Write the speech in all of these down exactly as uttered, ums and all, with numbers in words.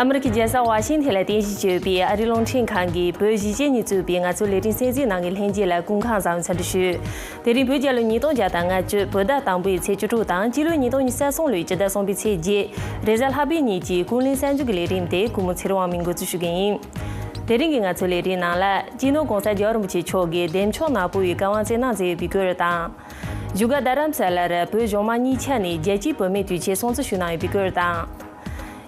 ཨ་མི་རི་ཀའི་རྒྱལ་ས་ཝ་ཤིང་ཐན་ལ་རྟེན་གཞི་བྱས་ཡོད་པའི་ཨ་རིའི་རླུང་འཕྲིན་ཁང་གིས་བོད་གཞིས་བྱེས་གཉིས་གཙོས་པའི་ང་ཚོའི་ལས་རིམ་གསན་གཟིགས་གནང་མཁན་ལྷན་རྒྱས་ལ་སྐུ་ཁམས་བཟང་བའི་འཚམས་འདྲི་ཞུ། དེ་རིང་བོད་རྒྱལ་ལོ་ཉིས་སྟོང་བརྒྱ་དང་ལྔ་བཅུ་བོད་ཟླ་དང་པོའི་ཚེས་བཅུ་དྲུག་དང་སྤྱི་ལོ་ཉིས་སྟོང་ཉི་ཤུ་རྩ་གསུམ་ལོའི་སྤྱི་ཟླ་གསུམ་པའི་ཚེས་བརྒྱད། རེས་གཟའ་ལྷག་པའི་ཉིན་གྱི་ཀུན་གླེང་གསར་འགྱུར་གྱི་ལས་རིམ་དེ་སྐུ་ངོ་ཚེ་རིང་དབང་མོས་འགོ་འཛུགས་ཞུ་གི་ཡིན། དེ་རིང་གི་ང་ཚོའི་ལས་རིམ་ནང་ལ་སྤྱི་ནོར་༸གོང་ས་༸རྒྱལ་བ་རིན་པོ་ཆེ་མཆོག་གིས་བདེ་མཆོག་ནག་པོ་ཡི་བཀའ་དབང་བསྩལ་གནང་མཛད་ཡོད་པའི་སྐོར་དང་། བཞུགས་སྒར་རྡ་རམ་ས་ལར་བོད་གཞུང་མང་གཉིས་ཆ་ནས་རྒྱལ་སྤྱིའི་བུད་མེད་དུས་ཆེན་སྲུང་བརྩི་ཞུས་གནང་ཡོད་པའི་སྐོར་དང་།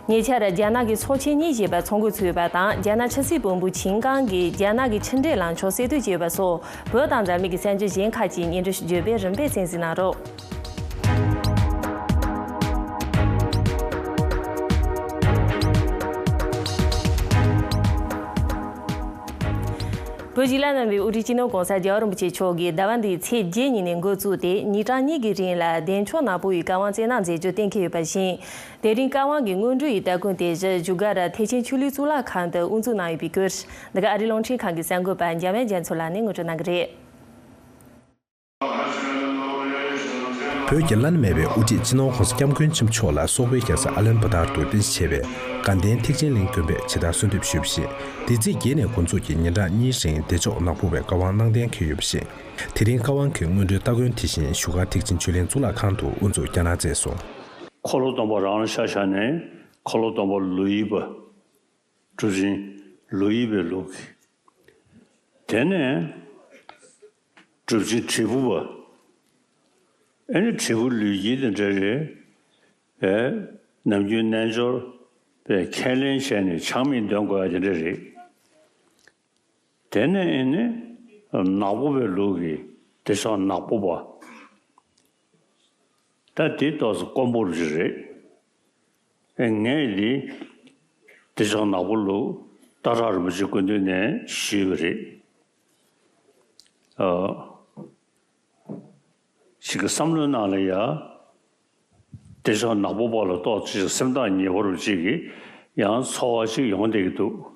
ཉེ་ཆར་རྒྱ་ནག་གི་ཚོགས་ཆེན་གཉིས་ཞེས་པ་ཚོགས་འགོ་ཚུགས་ཡོད་པ་དང་རྒྱ་ནག་ཆབ་སྲིད་བློན་པོ་ཆིན་ཀང་གིས་རྒྱ་ནག་གི་ཕྱི་འབྲེལ་ལངས་ཕྱོགས་གསལ་སྟོན་བྱས་ཡོད་པ་སོགས་བོད་དང་འཛམ་གླིང་གི་གསར་འགྱུར་གཞན་ཁག་ཅིག་སྙན་སྒྲོན་ཞུ་རྒྱུ་བརྗོད་པའི་རིམ་པས་གསན་གཟིགས་གནང་རོགས། བོད་གཞིས་ལ་གནང་བའི་དབུ་ཁྲིད་སྤྱི་ནོར་༸གོང་ས་༸རྒྱལ་བ་རིན་པོ་ཆེ་མཆོག་གིས་ཟླ་བ་འདིའི་ཚེས་བརྒྱད་ཉིན་ནས་འགོ་བཙུགས་ཏེ་ཉིན་གྲངས་གཉིས་ཀྱི་རིང་ལ་བདེ་མཆོག་ནག་པོ་ཡི་བཀའ་དབང་བསྩལ་གནང་མཛད་རྒྱུ་གཏན་འཁེལ་ཡོད་པ་བཞིན། དེ་རིང་བཀའ་དབང་གི་སྔོན་འགྲོ་ཡི་སྟ་གོན་དེ་བཞིན་བཞུགས་སྒར་ཐེག་ཆེན་ཆོས་གླིང་གཙུག་ལག་ཁང་དུ་དབུ་འཛུགས་གནང་ཡོད་པའི་སྐོར། འདི་ག་ཨ་རིའི་རླུང་འཕྲིན་ཁང་གི་གསར་འགོད་པ་འཇམ་དབྱངས་རྒྱ་མཚོ་ལགས་ནས་ངོ་སྤྲོད་གནང་གི་རེད། བོད་ཀྱི་བླ་ན་མེད་པའི་དབུ་ཁྲིད་སྤྱི་ནོར་༸གོང་ས་༸སྐྱབས་མགོན་ཆེན་པོ་མཆོག་ལ་སོག་པོའི་རྒྱལ་ས་ཨ་ལན་བྷ་དར་དུ་རྟེན་གཞི་བྱས་པའི་དགའ་ལྡན་ཐེག་ཆེན་གླིང་དགོན་པས་ཇི་ལྟར་གསོལ་འདེབས་ཞུས་པ་བཞིན། འདི་ཚེས་བརྒྱད་ནས་འགོ་འཛུགས་ཀྱིས་ཉིན་གྲངས་གཉིས་རིང་བདེ་མཆོག་ནག་པོ་བའི་བཀའ་དབང་གནང་གཏན་འཁེལ་ཡོད་པ་བཞིན། དེ་རིང་བཀའ་དབང་གི་སྔོན་འགྲོའི་སྟ་གོན་དེ་བཞིན་བཞུགས་སྒར་ཐེག་ཆེན་ཆོས་གླིང་གཙུག་ལག་ཁང་དུ་དབུ་འཛུགས་བསྐྱངས་གནང་མཛད་སོང་། འཁོར་ལོ་སྡོམ་པ་རང་ལ་ཆ་བཞག་ནས་འཁོར་ལོ་སྡོམ་པ་ལོ་དབྱིབས་པ། གྲུབ་ཆེན་ལོ་དབྱིབས་པའི་ལུགས་ཀྱི། དེ་ནས་གྲུབ་ཆེན་དྲིལ་བུ་པ། ཨེ་ནི་དྲིལ་བུ་ལུས་དཀྱིལ་དེ་འདྲ་རེད། ཨེ། ནམ་རྒྱུན་རྣལ་འབྱོར་པས་ཁས་ལེན་བྱས་ནས་ཆགས་མེད་འདོན་དགོས་ཡ་དེ་འདྲ་རེད། དེ་ནས་ཨེ་ནི་ནག་པོ་པའི་ལུགས་ཀྱི་བདེ་མཆོག་ནག་པོ་པ། ད་དེ་ཏོག་ཙམ་དཀོན་པོ་རུ་ཅིག་རེད། ཨེ། ངས་འདི་བདེ་མཆོག་ནག་པོ་ལུགས་སྟག་བྲག་རིན་པོ་ཆེའི་སྐུ་མདུན་ནས་ཞུས་པ་རེད། ཨ། ཞིག་གི་བསམ་བློའི་ནང་ལ་ཡ། བདེ་མཆོག་ནག་པོ་པ་ལ་ཏོག་ཙམ་སེམས་ཐག་ཉེ་བོ་རུ་ཅིག་གི་ཡང་ཚོར་བ་ཅིག་ཡོང་བསྡད་ཀྱི་འདུག།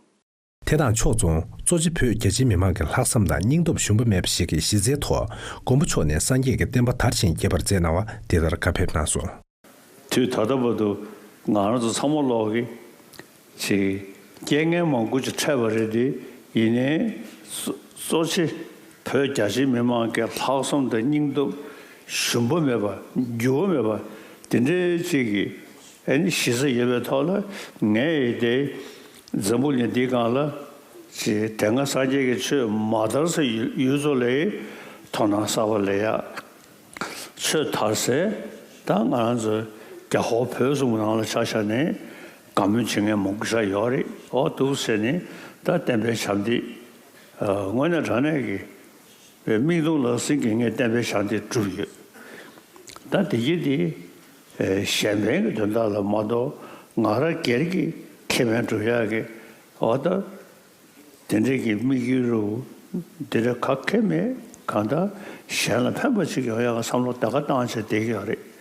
དེ་དང་ཕྱོགས་མཚུངས་གཙོ་ཆེ་བོད་རྒྱ་ཆེའི་མི་མང་གི་ལྷག་བསམ་དང་སྙིང་སྟོབས་ཞུམ་པ་མེད་པ་ཞིག་གི་གཞི་རྩའི་ཐོག་མགོན་པོ་མཆོག་ནས་སངས་རྒྱས་ཀྱི་བསྟན་པ་དར་ཞིང་རྒྱས་པར་མཛད་གནང་བ་འདི་ལྟར་བཀའ་ཕེབས་གནང་སོང་། དུས་ད་ལྟ་བར་དུ་ང་རང་ཚོ་ཚང་མ་ལོག་གི་ཅིག་རྐྱེན་ངན་མང་པོ་ཅིག་འཕྲད་པ་རེད་དེ། ཡིན་ནའི་གཙོ་གཙོ་ཆེ་བོད་རྒྱ་ཆེའི་མི་མང་གི་ལྷག་བསམ་དང་སྙིང་སྟོབས་ཞུམ་པ་མེད་པ་འགྱུར་བ་མེད་པ་དེ་འདྲའི་ཅིག་གི་ཨ་ནི་གཞི་རྩ་ཡོད་པའི་ཐོག་ལ་ངས་དེ་འཛམ་བུ་གླིང་འདིའི་སྒང་ལ་ཅིག་དེ་སྔ་སངས་རྒྱས་ཀྱི་ཆོས་མ་དར་སའི་ཡུལ་ཡུལ་ཚོ་ལ་དོ་སྣང་གསར་པ་ལེན་ཡག། ཆོས་དར་སའི་ད་ང་རང་ཚོའི་རྒྱ་ཧོར་བོད་གསུམ་གྱི་ནང་ལ་ཆ་བཞག་ནས་དགའ་མོས་བྱེད་མཁན་མང་པོ་ཞིག་ཡོད་རེད། འོ་འདུག་ཟེར་ནས་ད་བསྟན་པའི་ཞབས་འདེགས། ཨ། དངོས་གནས་དྲང་གནས་ཀྱི་མིག་མཐོང་ལག་ཟིན་གྱི་ངས་བསྟན་པའི་ཞབས་འདེགས་བསྒྲུབས་ཡོད། ད་དེ་གྱིས་དེ་གཞན་ཕན་གྱི་དོན་དག་ལ་མ་གཏོགས་ང་རང་སྒེར་གྱི་ཁེ་ཕན་སྒྲུབ་ཡག་གི་འོ་ད། དེ་འདྲས་ཀྱི་དམིགས་ཡུལ་རུ་འདི་འདྲ་ག་གེ་མེད། གང་ལྟར་གཞན་ལ་ཕན་པ་ཅིག་ཡོང་ཡག་བསམ་བློ་ད་ག་བཏང་བྱས་བསྡད་ཀྱི་ཡོད་རེད།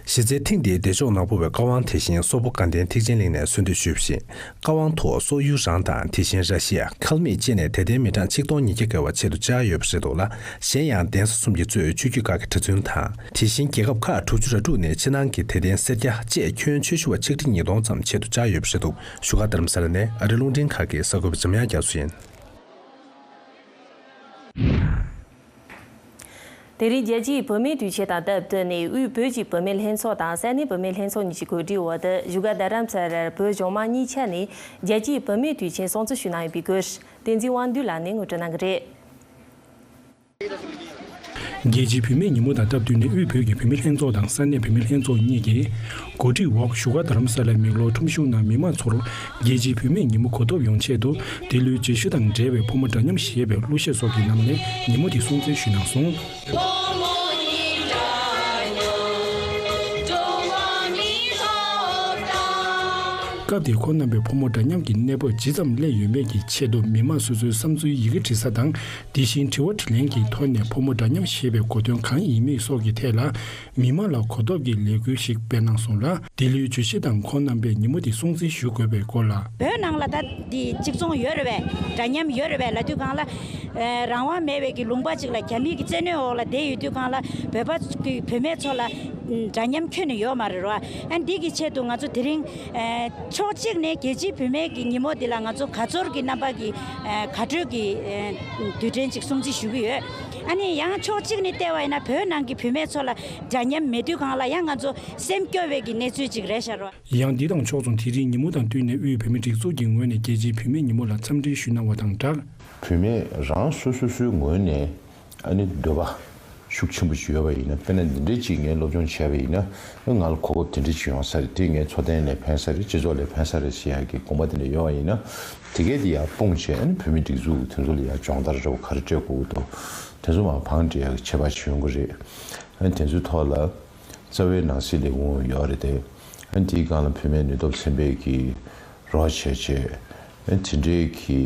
གཞི་རྩའི་ཐེངས་འདིའི་བདེ་མཆོག་ནག་པོ་བའི་བཀའ་དབང་དེ་བཞིན་སོག་པོ་དགའ་ལྡན་ཐེག་ཆེན་གླིང་ནས་གསོལ་འདེབས་ཞུས་པ་བཞིན། བཀའ་དབང་ཐོག་སོག་ཡུལ་རང་དང་དེ་བཞིན་ར་ཤི་ཡ། ཁལ་མིག་བཅས་ནས་དད་ལྡན་མི་གྲངས་ཆིག་སྟོང་ཉིས་བརྒྱ་བརྒལ་བ་ཆེད་དུ་བཅར་ཡོད་པ་རེད་འདུག་ལ། གཞན་ཡང་གདན་ས་གསུམ་གྱིས་གཙོས་ཆོས་བརྒྱུད་ཁག་གི་གྲྭ་བཙུན་དང་། དེ་བཞིན་རྒྱལ་ཁབ་ཁག་དྲུག་ཅུ་རེ་དྲུག་ནས་ཕྱི་ནང་གི་དད་ལྡན་སེར་སྐྱ་བཅས་ཁྱོན་ཆེ་ཤོས་པ་ཆིག་ཁྲི་ཉིས་སྟོང་ཙམ་ཆེད་དུ་བཅར་ཡོད་པ་རེད་འདུག། བཞུགས་སྒར་རྡ་རམ་ས་ལ་ནས་ཨ་རིའི་རླུང་འཕྲིན་ཁང་གི་གསར་འགོད་པ་འཇམ་དབྱངས་རྒྱ་མཚོ་ཡིན། དེ་རིང་རྒྱལ་སྤྱིའི་བུད་མེད་དུས་ཆེན་དང་སྟབས་བསྟུན་ནས་དབུས་བོད་ཀྱི་བུད་མེད་ལྷན་ཚོགས་དང་ས་གནས་བུད་མེད་ལྷན་ཚོགས་གཉིས་ཀྱི་གོ་སྒྲིག་འོག་ཏུ་བཞུགས་སྒར་རྡ་རམ་ས་ལར་བོད་གཞུང་མང་གཉིས་ཆ་ནས་རྒྱལ་སྤྱིའི་བུད་མེད་དུས་ཆེན་སྲུང་བརྩི་ཞུས་གནང་ཡོད་པའི་སྐོར་བསྟན་འཛིན་དབང་འདུས་ལགས་ནས་ངོ་སྤྲོད་གནང་གི་རེད། རྒྱལ་སྤྱིའི་བུད་མེད་ཉིན་མོ་དང་སྟབས་བསྟུན་ནས་དབུས་བོད་ཀྱི་བུད་མེད་ལྷན་ཚོགས་དང་ས་གནས་བུད་མེད་ལྷན་ཚོགས་གཉིས་ཀྱིས་གོ་སྒྲིག་འོག་བཞུགས་སྒར་རྡ་རམ་ས་ལའི་མེག་ལོར་ཁྲོམ་གཞུང་ནང་མི་མང་ཚོར་རྒྱལ་སྤྱིའི་བུད་མེད་ཉིན་མོ་གོ་ཐོབ་ཡོང་ཆེད་དུ་འདི་ལོའི་བརྗོད་གཞི་དང་འབྲེལ་བའི་ཕོ་མོ་འདྲ་མཉམ་ཞེས་པའི་གླུ་གཞས་སོགས་ཀྱི་ནང་ནས་ཉིན་མོ་དེ་སྲུང་བརྩི་ཞུས་གནང་སོང་། སྐབས་དེར་ཁོང་རྣམ་པས་ཕོ་མོ་འདྲ་མཉམ་གྱི་གནས་བབ་ཇི་ཙམ་སླེབས་ཡོད་མེད་ཀྱི་ཆེད་དུ་མི་མང་སོ་སོའི་བསམ་ཚུལ་ཡི་གེ་འབྲི་ས་དང་། དེ་བཞིན་དྲི་བ་དྲིས་ལན་གྱི་ཐོག་ནས་ཕོ་མོ་འདྲ་མཉམ་ཞེས་པའི་གོ་དོན་གང་ཡིན་མིན་སོགས་ཀྱི་ཐད་ལ། མི་མང་ལ་གོ་རྟོགས་ཀྱི་ལས་འགུལ་ཞིག་སྤེལ་གནང་སོང་ལ། འདི་ལོའི་བརྗོད་གཞི་དང་ཁོང་རྣམ་པས་ཉིན་མོ་འདི་སྲུང་བརྩི་ཞུ་དགོས་པའི་སྐོར་ལ། བོད་ནང་ལ་ད་འདི་གཅིག་མཚུངས་ཡོད་རེད་པས། འདྲ་མཉམ་ཡོད་རེད་པས་ལབ་དུས་སྒང་ལ། ཨ། རང་དབང་མེད་པའི་གི་ལུང་པ་ཅིག་ལ་རྒྱ་མིའི་གི་བཙན་གནོན་འོག་ལ་བསྡད་ཡོད་དུས་སྒང་ལ་བོད་པ་གི་བུད་མེད་ཚོ་ལ་ འདྲ་མཉམ་ཁྱོན་ནས་ཡོད་མ་རེད་རོ། ཨ་འདི་གི་ཆེད་དུ་ང་ཚོ་དེ་རིང་ཨ་ཕྱོགས་གཅིག་ནས་རྒྱལ་སྤྱིའི་བུད་མེད་ཀྱི་ཉིན་མོ་འདི་ལ་ང་ཚོ་དགའ་ཚོར་གྱི་རྣམ་པ་གི་ཨ་དགའ་སྤྲོའི་གི་ཨ་དུས་དྲན་ཅིག་སྲུང་བརྩི་ཞུ་གི་ཡོད། ཨ་ནི་ཡང་ཕྱོགས་གཅིག་ནས་བལྟས་པ་ཡིན་ན་བོད་ནང་གི་བུད་མེད་ཚོ་ལ་འདྲ་མཉམ་མེད་དུས་སྒང་ལ་ཡང་ང་ཚོ་སེམས་སྐྱོ་བའི་གི་གནས་ཚུལ་ཅིག་རེད་ཤག་རོ། ཡང་འདི་དང་ཕྱོགས་མཚུངས་དེ་རིང་ཉིན་མོ་དང་བསྟུན་ནས་དབུས་བོད་མིའི་སྒྲིག་འཛུགས་ཀྱི་ངོས་ནས་རྒྱལ་སྤྱིའི་བུད་མེད་ཉིན་མོ་ལ་འཚམས་འདྲི་ཞུས་གནང་བ་དང་སྦྲགས། བུད་མེད་རང་སོ་སོ་སོའི་ངོས་ནས་ཨ་ནི་འདོད་པ་ཤུགས་ཆེན་པོ་ཞིག་ཡོད་པ་ཡིན་ན། དཔེར་ན་འདི་འདྲའི་ཅིག་ངས་སློབ་སྦྱོང་བྱས་པ་ཡིན་ན་ང་ལ་གོ་སྐབས་དེ་འདྲ་ཅིག་ཡོང་ས་རེད། དེ་ངའི་འཚོ་རྟེན་ལ་ཕན་ས་རེད། སྤྱི་ཚོགས་ལ་ཕན་ས་རེད་ཟེར་ཡག་གི་དགོངས་པ་དེ་འདྲ་ཡོད་པ་ཡིན་ན། དེ་གས་དེ་ཡར་སྤུངས་བྱས་ཨ་ནི་བོད་མིའི་སྒྲིག་འཛུགས་དེ་ཚོ་ལ་ཡར་སྦྱོང་བརྡར་འདྲ་པོ་ག་རེ་སྤྲད་དགོས་ཀྱི་འདུག་དེ་ཚོ་མར་བང་སྒྲིག་ཡག་གི་ཁྱད་པར་ཅིག་ཡོང་གི་རེད། ཨ་ནི་དེ་ཚོའི་ཐོག་ལ་རྩ་བའི་ནང་སྲིད་ལས་ཁུངས་ཡོད་རེད་དེ། ཨ་ནི་དེའི་སྒང་ལ་བུད་མེད་ནུས་སྟོབས་ཚན་པས་ཀྱི་རོགས་བྱས་བྱས། ཨ་ནི་དེ་འདྲའི་གི་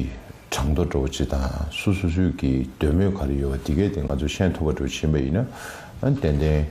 གྲངས་ཐོ་འདྲ་པོ་ཅིག་དང་སོ་སོ་སོའི་གི་འདོད་མོས་ག་རེ་ཡོད་པ་དེ་གས་དེ་ང་ཚོས་ཤེས་ཐུབ་པ་འདྲ་པོ་ཕྱིན་པ་ཡིན་ན། ཨ་ནི་ཏན་ཏན་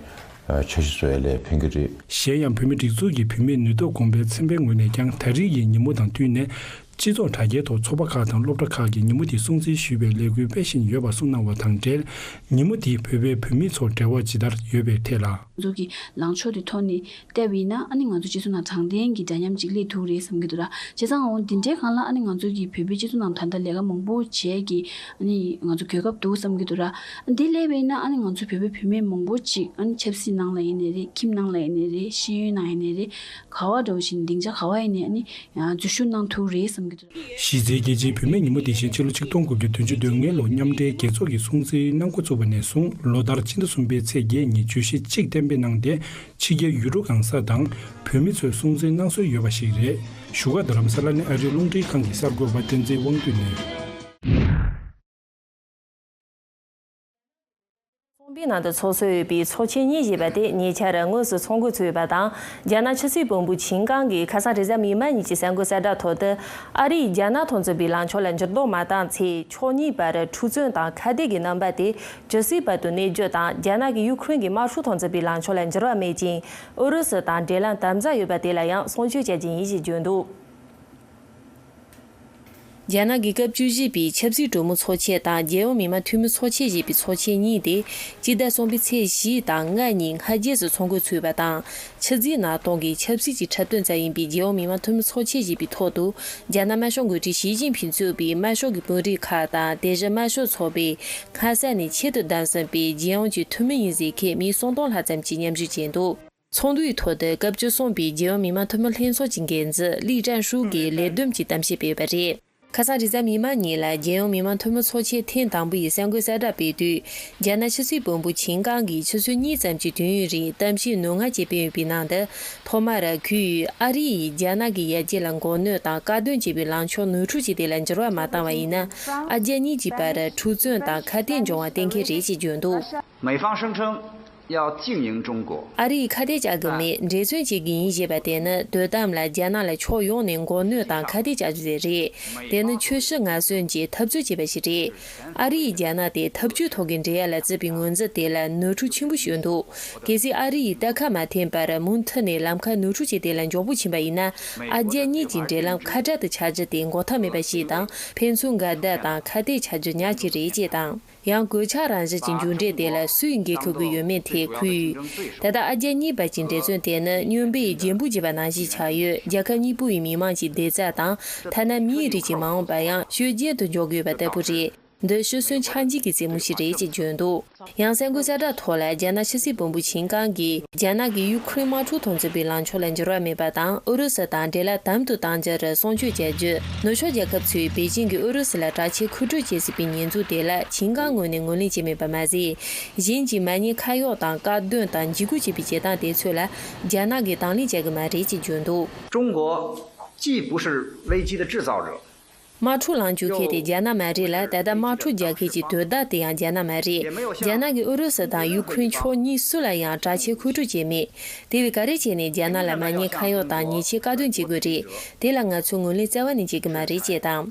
འཆར་གཞི་བཟོ་ཡ་ལ་ཕན་གི་རེད། གཞན་ཡང་བོད་མིའི་སྒྲིག་འཛུགས་ཀྱི་བུད་མེད་ནུས་སྟོབས་གོང་སྤེལ་ཚན་པའི་ངོས་ནས་ཀྱང་ད་རེས་ཀྱི་ཉིན་མོ་དང་བསྟུན་ནས། སྤྱི་ཚོགས་དྲ་རྒྱའི་ཐོག་ཚོགས་པ་ཁག་དང་སློབ་གྲྭ་ཁག་གིས་ཉིན་མོ་དེ་སྲུང་བརྩི་ཞུས་པའི་ལས་འགུལ་སྤེལ་བཞིན་ཡོད་པ་གསུངས་གནང་བ་དང་འབྲེལ། ཉིན་མོ་དེས་བོད་པའི་བུད་མེད་ཚོར་འབྲེལ་བ་ཇི་ལྟར་ཡོད་པའི་ཐད་ལ། ང་ཚོ་གི་ལངས་ཕྱོགས་དེ་ཐོག་ནས་བལྟས་པ་ཡིན་ན། ཨ་ནི་ང་ཚོ་སྤྱི་ཚོགས་ནང་དྲང་བདེན་གྱི་འདྲ་མཉམ་ཅིག་སླེབས་ཐུབ་རེད་བསམ་གྱི་འདུག་ར། བྱས་ཙང་འོ་འདི་འདྲའི་སྒང་ལ་ཨ་ནི་ང་ཚོ་གི་བོད་པའི་སྤྱི་ཚོགས་ནང་ད་ལྟ་ལས་ཀ་མང་པོ་བྱས་ཀྱི་ཨ་ནི་ང་ཚོ་གོ་སྐབས་འདུག་བསམ་གྱི་འདུག་ར། འདི་སླེབས་པ་ཡིན་ན་ཨ་ནི་ང་ཚོ་བོད་པའི་བུད་མེད་མང་པོ་ཅིག་ཨ་ནི་ཆབ་སྲིད་ནང་ལ་ཡིན་ནའི་རེད། ཁྱིམ་ནང་ལ་ཡིན་ནའི་རེད། ཤེས་ཡོན་ནང་ཡིན་ནའི་རེད། ག་བ་འདྲ་བོ་ཞིག་སྡིངས་ཆ་ག་བ་ཡིན་ནའི་ཨ་ནི་ཡང་འཛུལ་ཞུགས་གནང་ཐུབ་རེད་བསམ་གྱི་འདུག་གཞི་རྩའི་རྒྱལ་སྤྱིའི་བུད་མེད་ཉིན་མོ་དེ་བཞིན་ཕྱི་ལོ་ཆིག་སྟོང་དགུ་བརྒྱ་བདུན་ཅུ་དོན་ལྔ་ལོར་མཉམ་འབྲེལ་རྒྱལ་ཚོགས་ཀྱིས་སྲུང་བརྩིའི་གནང་འགོ་བཙུགས་པ་ནས་བཟུང་ལོ་ལྟར་ཕྱི་ཟླ་གསུམ་པའི་ཚེས་བརྒྱད་ཉིན་བརྗོད་གཞི་གཅིག་གཏན་འབེབས་གནང་སྟེ། ཕྱི་རྒྱལ་ཡུལ་གྲུ་གང་ས་དང་བོད་མི་ཚོས་སྲུང་བརྩི་གནང་སྲོལ་ཡོད་པ་ཞིག་རེད། བཞུགས་སྒར་རྡ་རམ་ས་ལ་ནས་ཨ་རིའི་རླུང་འཕྲིན་ཁང་གི་གསར་འགོད་པ་བསྟན་འཛིན་དབང་འདུས་ནས། གསུམ་པའི་ནང་དུ་ཚོགས་སྲོལ་ཡོད་པའི་ཚོགས་ཆེན་གཉིས་ཞེས་པ་དེ་ཉེ་ཆར་དངོས་སུ་ཚོགས་འགོ་ཚུགས་ཡོད་པ་དང་། རྒྱ་ནག་ཕྱི་སྲིད་བློན་པོ་ཆིན་ཀང་གིས་ཁ་སང་རེས་གཟའ་མིག་དམར་ཉིན་གྱི་གསར་འགོད་གསལ་བསྒྲགས་ཐོག་ཏུ། ཨ་རིས་རྒྱ་ནག་དང་མཚུངས་པའི་ལངས་ཕྱོགས་ལ་འགྱུར་ལྡོག་མ་བཏང་ཚེ། ཕྱོགས་གཉིས་བར་འཁྲུག་རྩོད་དང་ཁ་གཏད་ཀྱི་རྣམ་པ་དེ་ཇི་སྲིད་བར་དུ་གནས་རྒྱུ་དང་། རྒྱ་ནག་གིས་ཡུ་ཁུ་རེན་གྱི་དམག་འཁྲུག་དང་མཚུངས་པའི་ལངས་ཕྱོགས་ལ་འགྱུར་བ་མེད་ཅིང་། ཨུ་རུ་སུ་དང་འབྲེལ་ལམ་དམ་ཟབ་ཡོད་པ་དེ་ལ་ཡང་སྲུང་སྐྱོབ་བྱ་རྒྱུ་ཡིན་ཞེས་བརྗོད་འདུག་རྒྱ་ནག་གི་སྐབས་བཅུ་བཞི་པའི་ཆབ་སྲིད་གྲོས་མོལ་ཚོགས་ཆེན་དང་རྒྱལ་ཡོངས་མི་དམངས་འཐུས་མི་ཚོགས་ཆེན་ཞེས་པའི་ཚོགས་ཆེན་གཉིས་དེ་སྤྱི་ཟླ་གསུམ་པའི་ཚེས་བཞི་དང་ལྔ་ཉིན་སྔ་རྗེས་སུ་ཚོགས་འགོ་ཚུགས་པ་དང་། ཕྱི་རྫས་ནང་གཏོང་གི་ཆབ་སྲིད་ཀྱི་འཁྲབ་སྟོན་ཙམ་ཡིན་པའི་རྒྱལ་ཡོངས་མི་དམངས་འཐུས་མི་ཚོགས་ཆེན་ཞེས་པའི་ཐོག་ཏུ། རྒྱ་ནག་དམར་ཤོག་འགོ་ཁྲིད་ཞི་ཅིན་ཕིང་གཙོས་པའི་དམར་ཤོག་གི་དཔོན་རིགས་ཁག་དང་། དེ་བཞིན་དམར་ཤོག་ཚོགས་པས་སྔ་ས་ནས་ཆེད་དུ་བདམས་ཟིན་པའི་རྒྱལ་ཡོངས་ཀྱི་འཐུས་མི་ཡིན་ཟེར་མཁན་མི་སུམ་སྟོང་ལྷག་ཙམ་གྱིས་མཉམ་ཞུགས་བྱས་འདུག་ཚོགས་འདུའི་ཐོག་ཏུ་སྐབས་བཅུ་གསུམ་པའི་རྒྱལ་ཡོངས་མི་དམངས་འཐུས་མི་ལྷན་ཚོགས་ཀྱི་འགན་འཛིན་ལི་ཀྲན་ཧྲུའུ་གིས་ལས་བསྡོམས་ཀྱི་གཏམ་བཤད་སྤེལ་བ་རེད། ཁ་སང་རེས་གཟའ་མིག་དམར་ཉིན་ལ་རྒྱལ་ཡོངས་མི་དམངས་འཐུས་མི་ཚོགས་ཆེན་ཐེངས་དང་པོ་ཡི་གསར་འགོད་གསལ་བསྒྲགས་སྤེལ་དུས། རྒྱ་ནག་ཕྱི་སྲིད་བློན་པོ་ཆིན་ཀང་གིས་ཆུ་ཚོད་གཉིས་ཙམ་གྱི་དུས་ཡུན་རིང་གཏམ་བཤད་ནུས་མངའ་ཅན་སྤེལ་ཡོད་པའི་ནང་དུ། ཐོག་མར་ཁོས་ཨ་རི་ཡིས་རྒྱ་ནག་གི་ཡར་རྒྱས་ལ་མགོ་གནོན་དང་དཀའ་སྡུག་བྱེད་པའི་ལངས་ཕྱོགས་ནོར་འཁྲུལ་བྱས་དེ་ལ་འགྱུར་བ་མ་བཏང་བ་ཡིན་ན། ཨ་རྒྱ་གཉིས་ཀྱི་བར་འཁྲུག་རྩོད་དང་ཁ་གཏད་འབྱུང་བ་གཏན་འཁེལ་རེད་ཅེས་བརྗོད་འདུག 美方声称要经营中国。 ཨ་རིས་ཁ་གཏད་བཅག་གི་མེད། འབྲེལ་མཐུད་བྱེད་ཀྱི་ཡིན་ཞེས་པ་དེ་ནི་དོན་དམ་ལ་རྒྱ་ནག་ལ་ཕྱོགས་ཡོངས་ནས་མགོ་གནོན་དང་ཁ་གཏད་བཅག་རྒྱུ་དེ་རེད། དེ་ནི་ཆོལ་ཞི་ངན་གསོད་ཀྱི་འཐབ་རྩོད་བྱས་པ་ཞིག་རེད། ཨ་རི་ཡིས་རྒྱ་ནག་དེ་འཐབ་ཇུས་ཐོག་གི་འབྲེལ་ཡ་ལ་བརྩིས་པའི་ངོས་འཛིན་དེ་ལ་ནོར་འཁྲུལ་ཆེན་པོ་བྱུང་འདུག་གལ་སྲིད་ཨ་རི་ཡིས་རྟ་ཁ་མ་འཐེན་པར་མུ་མཐུད་ནས་ལམ་ཁ་ནོར་འཁྲུལ་བྱས་དེ་ལ་མགྱོགས་པོ་ཕྱིན་པ་ཡིན་ན། ཨ་རྒྱ་གཉིས་ཀྱི་འབྲེལ་ལམ་ཁ་བྲལ་དུ་ཆགས་རྒྱུ་དེ་འགོག་ཐབས་མེད་པ་ཞིག་དང་། ཕན་ཚུན་འགལ་ཟླ་དང་ཁ་གཏད་ཆགས་རྒྱུ་ཉག་གཅིག་རེད་ཅེས་དང་། ཡང་གོད་ཆག་རང་བཞིན་གྱི་མཇུག་འབྲས་དེ་ལ་སུས་འགན་འཁུར་དགོས་ཡོད་མེད་ཐད་ཁོས། ད་ལྟ་ཨ་རྒྱ་གཉིས་བར་གྱི་འབྲེལ་མཐུད་དེ་ནི་སྨྱོན་པས་རྒྱན་པོ་བརྒྱབ་པ་ནང་བཞིན་ཆགས་ཡོད། རྒྱལ་ཁབ་གཉིས་པོ་ཡི་མི་དམངས་ཀྱི་བདེ་རྩ་དང་། ཐ་ན་མིའི་རིགས་ཀྱི་མ་འོངས་པ་ཡང་ཤོད་རྒྱན་དུ་འཇོག་དགོས་པ་ལྟ་བུ་རེད། འདི་ཤི་གསོན་ཆགས་འཇིག་གི་རྩེད་མོ་ཞིག་རེད་ཅེས་བརྗོད་འདུག་ཡང་གསར་འགོད་གསལ་བསྒྲགས་ཐོག་ལ་རྒྱ་ནག་ཕྱི་སྲིད་བློན་པོ་ཆིན་ཀང་གིས། རྒྱ་ནག་གིས་ཡུ་ཁུ་རེན་དམག་འཁྲུག་དང་མཚུངས་པའི་ལངས་ཕྱོགས་ལ་འགྱུར་བ་མེད་པ་དང་། ཨུ་རུ་སུ་དང་འབྲེལ་ལམ་དམ་དུ་གཏང་རྒྱུར་སྲུང་སྐྱོབ་བྱ་རྒྱུ། ནུབ་ཕྱོགས་རྒྱལ་ཁབ་ཚོས་པེ་ཅིང་གིས་ཨུ་རུ་སུ་ལ་དྲག་ཆས་མཁོ་སྤྲོད་བྱེད་སྲིད་པའི་ཉེས་འཛུགས་དེ་ལ་ཆིན་ཀང་ངོས་ནས་ངོས་ལེན་བྱས་མེད་པ་མ་ཟད། གཞན་གྱིས་མ་ཉེས་ཁ་གཡོག་དང་དཀར་འདོན་དང་འཇིགས་སྐུལ་བྱེད་པའི་བྱེད་སྟངས་དེ་ཚོ་ལ་རྒྱ་ནག་གིས་དང་ལེན་བྱ་གི་མ་རེད་ཅེས་བརྗོད་འདུག 中国既不是危机的制造者， དམག་འཁྲུག་ལངས་བཅུག་མཁན་དེ་རྒྱ་ནག་མ་རེད་ལ། ད་ལྟ་དམག་འཁྲུག་རྒྱག་མཁན་གྱི་དོ་བདག་དེ་ཡང་རྒྱ་ནག་མ་རེད། རྒྱ་ནག་གིས་ཨུ་རུ་སུ་དང་ཡུ་ཁུ་རེན་ཕྱོགས་གཉིས་སུ་ལ་ཡང་དྲག་ཆས་མཁོ་སྤྲོད་བྱས་མེད། དེ་བས་ག་རེ་བྱས་ནས་རྒྱ་ནག་ལ་མ་ཉེས་ཁ་གཡོག་དང་ཉེས་ཆད་དཀར་འདོན་བྱེད་དགོས་རེད། དེ་ལ་ང་ཚོས་ངོས་ལེན་རྩ་བ་ནས་བྱེད་ཀྱི་མ་རེད་ཅེས་དང་།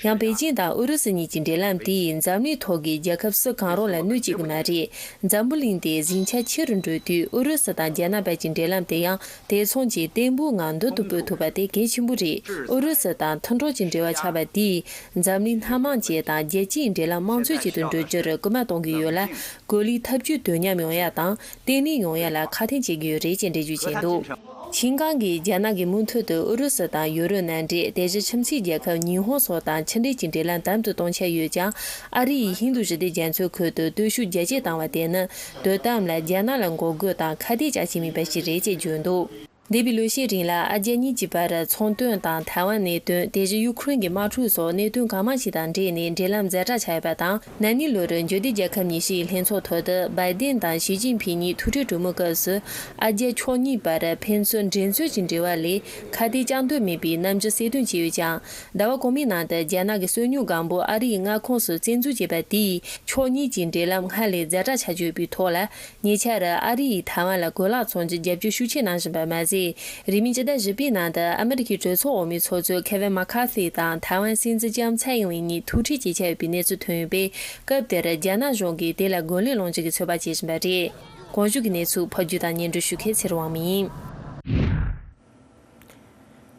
ཡང་པེ་ཅིང་དང་ཨུ་རུ་སུ་གཉིས་ཀྱི་འབྲེལ་ལམ་དེས་འཛམ་གླིང་ཐོག་གི་རྒྱལ་ཁབ་སུ་གང་རུང་ལ་གནོད་བྱེད་ཀྱི་མ་རེད། འཛམ་བུ་གླིང་དེ་ཟིང་ཆ་ཆེ་རུ་འགྲོ་དུས་ཨུ་རུ་སུ་དང་རྒྱ་ནག་བར་གྱི་འབྲེལ་ལམ་དེ་ཡང་དེ་མཚུངས་ཀྱི་བརྟན་པོའི་ངང་མདུན་དུ་སྤོས་ཐུབ་པ་དེ་གལ་ཆེན་པོ་རེད། ཨུ་རུ་སུ་དང་མཐུན་གྲོགས་ཀྱི་འབྲེལ་བ་ཆགས་པ་དེས་འཛམ་གླིང་སྣ་མང་ཅན་དང་རྒྱལ་སྤྱིའི་འབྲེལ་ལམ་དམངས་གཙོ་ཅན་དུ་འགྲོ་རྒྱུར་སྐུལ་མ་གཏོང་གི་ཡོད་ལ། གོ་ལའི་འཐབ་ཇུས་དོ་མཉམ་ཡོང་ཡ་དང་བརྟན་ལྷིང་ཡོང་ཡ་ལ་ཁག་ཐེག་བྱེད་ཀྱི་ཡོད་རེད་ཅེས་འགྲེལ་བརྗོད་བྱས་འདུག་ཆིན་ཀང་གིས་རྒྱ་ནག་གིས་མུ་མཐུད་དུ་ཨུ་རུ་སུ་དང་ཡུ་རོབ་མནའ་འབྲེལ། དེ་བཞིན་ཁྱིམ་མཚེས་རྒྱལ་ཁབ་ཉི་ཧོང་སོགས་དང་ཕྱི་འབྲེལ་གྱི་འབྲེལ་ལམ་དམ་དུ་གཏོང་འཆར་ཡོད་ཀྱང་། ཨ་རི་ཡིས་ཧིན་རྡུ་ཞི་བདེ་རྒྱ་མཚོའི་ཁུལ་དུ་སྟོབས་ཤུགས་རྒྱ་སྐྱེད་བཏང་བ་དེ་ནི་དོ་དམ་ལ་རྒྱ་ནག་ལ་འགོག་རྒོལ་དང་ཁ་གཏད་བཅག་བྱེད་མིན་པ་ཞིག་རེད་ཅེས་བརྗོད་འདུག་འདས་པའི་ལོ་ཤས་རིང་ལ་ཨ་རྒྱ་གཉིས་ཀྱི་བར་ཚོང་དོན་དང་ཐའེ་ཝན་གནད་དོན། དེ་བཞིན་ཡུ་ཁུ་རེན་གྱི་དམག་འཁྲུག་སོགས་གནད་དོན་གང་མང་ཞིག་དང་འབྲེལ་ནས་འབྲེལ་ལམ་ཛ་དྲག་ཆགས་ཡོད་པ་དང་། ན་ནིང་ལོར་འབྱོར་ལྡན་རྒྱལ་ཁབ་ཉི་ཤུ་ཡི་ལྷན་ཚོགས་ཐོག་ཏུ་བའི་ཏིན་དང་ཞི་ཅིན་ཕིང་གཉིས་ཐུག་འཕྲད་གྲོས་མོལ་སྐབས་སུ། ཨ་རྒྱ་ཕྱོགས་གཉིས་བར་ཕན་ཚུན་འགྲན་རྩོད་ཀྱི་འབྲེལ་བ་ལས་ཁ་གཏད་གཅོག་འདོད་མེད་པའི་རྣམ་འགྱུར་གསལ་སྟོན་བྱས་ཡོད་ཀྱང་། ཟླ་བ་གོང་མའི་ནང་དུ་རྒྱ་ནག་གི་སོ་ཉུལ་སྒང་པོ་ཨ་རིའི་མངའ་ཁོངས་སུ་བཙན་འཛུལ་བྱས་པ་དེས་ཕྱོགས་གཉིས་ཀྱི་འབྲེལ་ལམ་སྔར་ལས་ཛ་དྲག་ཆགས་ཀྱི་ཡོད་པའི་ཐོག་ལ། ཉེ་ཆར་ཨ་རི་ཡིས་ཐའེ་ཝན་ལ་གོས་ལག་ཚོང་གི་རྒྱབ་སྐྱོར་ཤུགས་ཆེ་གནང་བཞིན་པ་མ་ཟད། རིང་མིན་སྤྱི་ཟླ་བཞི་པའི་ནང་དུ་ཨ་མི་རི་ཀའི་གྲོས་ཚོགས་འོག་མའི་ཚོགས་གཙོ་ཁེ་ཝིན་མ་ཁ་ཐི་དང་ཐའེ་ཝན་སྲིད་འཛིན་ལྕམ་ཚའེ་ཡིན་ཝེ་གཉིས་ཐུག་འཕྲད་བྱེད་འཆར་ཡོད་པའི་གནས་ཚུལ་ཐོན་ཡོད་པས། སྐབས་དེར་རྒྱ་ནག་གཞུང་གིས་དེ་ལ་རྒོལ་ལན་སློང་རྒྱུ་གི་ཚོད་དཔག་བྱེད་བཞིན་པ་རེད། གོང་ཞུས་ཀྱི་གནས་ཚུལ་ཕབ་སྒྱུར་དང་སྙན་སྒྲོན་ཞུ་མཁན་ཚེ་རིང་དབང་མོ་ཡིན།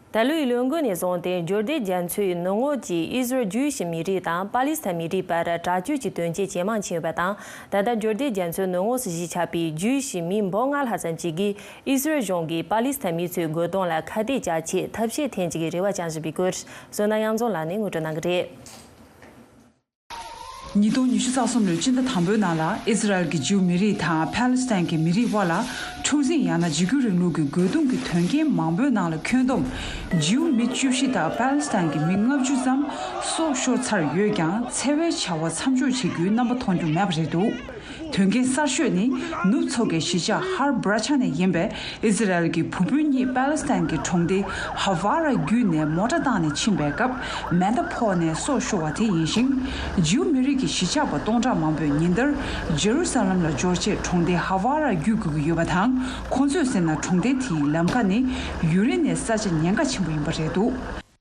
ད་ལོའི་ལོ་འགོ་ནས་བཟུང་སྟེ་འབྱོར་ལྡན་རྒྱ་མཚོའི་ནུབ་ངོས་ཀྱི་ཨི་ཟི་རལ་ཇུའི་ཤི་མི་རིགས་དང་པ་ལི་སི་ཐན་མི་རིགས་བར་དྲག་སྤྱོད་ཀྱི་དོན་རྐྱེན་ཇེ་མང་ཕྱིན་ཡོད་པ་དང་། ད་ལྟ་འབྱོར་ལྡན་རྒྱ་མཚོའི་ནུབ་ངོས་སུ་གཞིས་ཆགས་པའི་ཇུའི་ཤི་མི་འབུམ་ལྔ་ལྷག་ཙམ་ཞིག་གིས་ཨི་ཟི་རལ་གཞུང་གིས་པ་ལི་སི་ཐན་མི་ཚོའི་རྒོལ་རྡུང་ལ་ཁ་གཏད་བཅག་ཆེད་ཐབས་ཤེས་འཐེན་བྱེད་ཀྱི་རེ་བ་བཅངས་བཞིན་པའི་སྐོར། བསོད་ནམས་དབྱངས་འཛོམས་ལགས་ནས་ངོ་སྤྲོད་གནང་གི་རེད། ཉིས་སྟོང་ཉི་ཤུ་རྩ་གསུམ་ལོའི་སྤྱི་ཟླ་དང་པོའི་ནང་ལ་ཨི་ཟི་རལ་གྱི་ཇིའུ་མི་རིགས་དང་ཕཱ་ལི་སི་ཐན་གྱི་མི་རིགས་དབར་ལ་འཁྲུག་འཛིང་ཡང་ན་འཇིགས་སྐུལ་རིང་ལུགས་ཀྱི་རྒོལ་རྡུང་གི་དོན་རྐྱེན་མང་པོའི་ནང་ལ་ཁྱོན་བསྡོམས་ཇིའུ་མི་བཅུ་བཞི་དང་ཕཱ་ལི་སི་ཐན་གྱི་མི་ལྔ་བཅུ་ཙམ་སྲོག་ཤོར་ཚར་ཡོད་ཀྱང་། འཚེ་བའི་བྱ་བ་མཚམས་འཇོག་བྱེད་རྒྱུའི་རྣམ་པ་མཐོང་རྒྱུ་མེད་པ་རེད་འདུག་དོན་རྐྱེན་གསར་ཤོས་ནི་ནུབ་མཚོ་ཁའི་གཞིས་ཆགས་ཧར་བྷ་ར་ཆ་ནས་ཡིན་པའི་ཨི་ཟི་རལ་གྱི་བུ་སྤུན་གཉིས་པཱ་ལི་སི་ཐན་གྱི་གྲོང་སྡེ་ཧ་ཝ་ར་བརྒྱུད་ནས་མོ་ཊ་བཏང་ནས་ཕྱིན་པའི་སྐབས་མེ་མདའ་ཕོག་ནས་སྲོག་ཤོར་བ་དེ་ཡིན་ཞིང་། ཇིའུ་མི་རིགས་ཀྱི་གཞིས་ཆགས་པ་སྟོང་ཕྲག་མང་པོས་ཉིན་ལྟར་ཇེ་རུ་ས་ལམ་ལ་འབྱོར་ཆེད་གྲོང་སྡེ་ཧ་ཝ་ར་བརྒྱུད་དགོས་ཀྱི་ཡོད་པ་དང་། ཁོང་ཚོས་ཟེར་ན། གྲོང་སྡེ་དེའི་ལམ་ཁ་ནི་ཡུན་རིང་ནས་ས་ཆ་ཉེན་ཁ་ཆེན་པོ་ཡིན་པ་རེད་འདུག